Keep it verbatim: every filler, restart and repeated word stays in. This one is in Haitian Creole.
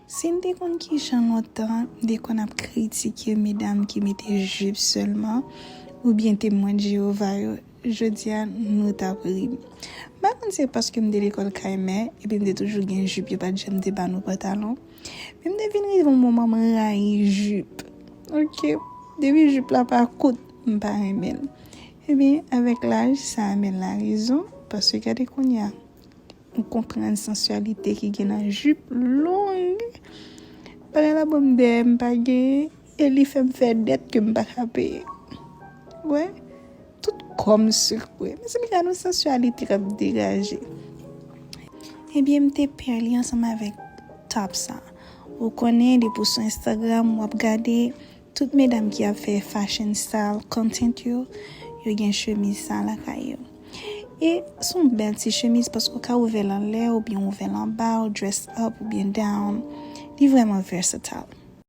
Si n te konn kijan lontan m te konn ap kritike medam ki mete jip sèlman oubyen Temwen de Jewova yo, jodi a nou t ap ri m. M pa konn si se paske m te lekòl kay mè epi m te toujou gen jip, yo pa t janm te ba nou pantalon. Men m te vin rive yon moman m rayi jip. Oke, depi jip la pa kout, m pa renmen l. Ebyen, avèk laj, sa a mennen larezon, paske gade kounye a. Ou konprann sansyalite ki gen nan jip long. Bagay la ban m dèyè m pa genyen, e li fè m fè dèt ke m pa ka peye. Wè, tout kò m sekwe. Mezanmi, gade yon sansyalite k ap degaje. Ebyen, m te pè li ansanm avèk top sa. Ou konnen, depi w sou Instagram, w ap gade tout medam ki ap fè fashion style content yo, yo gen chemiz sa lakay yo. E se yon bèl ti chemiz paske w ka ouvè l anlè oubyen ouvè l anba, ou dress up oubyen down. Li vrèman versatile.